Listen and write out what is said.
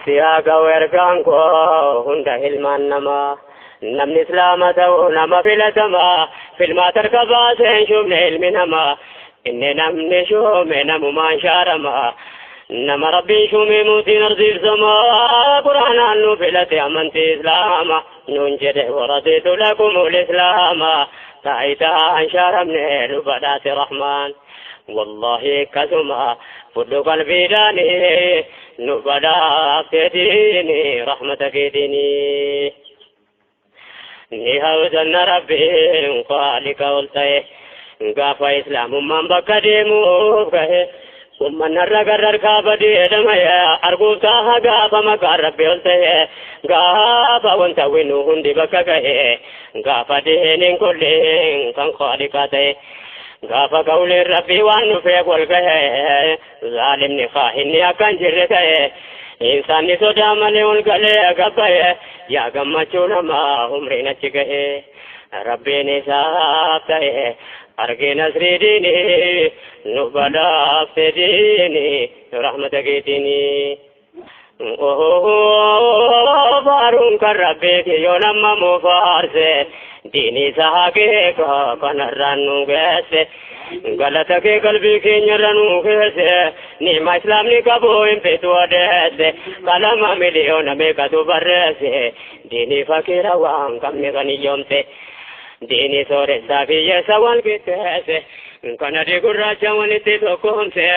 Si haa ga'u ergaan koo hunda ilmaan namaa. Namni islaama ta'u nama filatamaa. Filmaata harka baasee hin shuumne ilmi namaa. Inni namni shuume namumaan shaaramaa. Nama rabbiin shuumee mootiin ardiif samaa. Quraanaan nu filate amantii islaama. Nuun jedhe waradiitu lakumul islaama. Taayitaa hin shaaramne nu badhaase rahmaan. Wallaahi akkasuma fudhu qalbiidhaani nu badhaafte diini rahmata keetiini. Ni hawzanna rabbiin khaalika ol ta'e gaafa islaamummaan bakka deemuuf gahe ummannarra gararkaa badee dhama'e arguuf taaha gaafa maqaan rabbi ol ta'e gaafa wanta winu hundi bakka gahe gaafa diiniin kulliin kan khaaliqaa ta'e gaafa qawliin rabbii waan dhufeef wal gahe zaalimni kaahinni akka hin jirre ta'e insaanni sodaa malee ol galee gabbaye yaa gammachuu namaa umriin achi gahe rabbiin isaaf ta'e argee nasrii diinii nu badhaafte diinii rahmata keetiinii. Faaruun kan rabbiiti yoo nama mu faarse diinii isaa haqiiqa kanarraan nu geesse galata kee qalbii keenyarra nu keesse ni'ma islaamni qabu hin fitu odeesse qalama miliyoona meeqatu barreesse diinii fakiira waan qabne kan hiyyoomse diinii sooressaa fi hiyyeessa wal qixxeesse kan adii gurraacha walitti tokkoomse.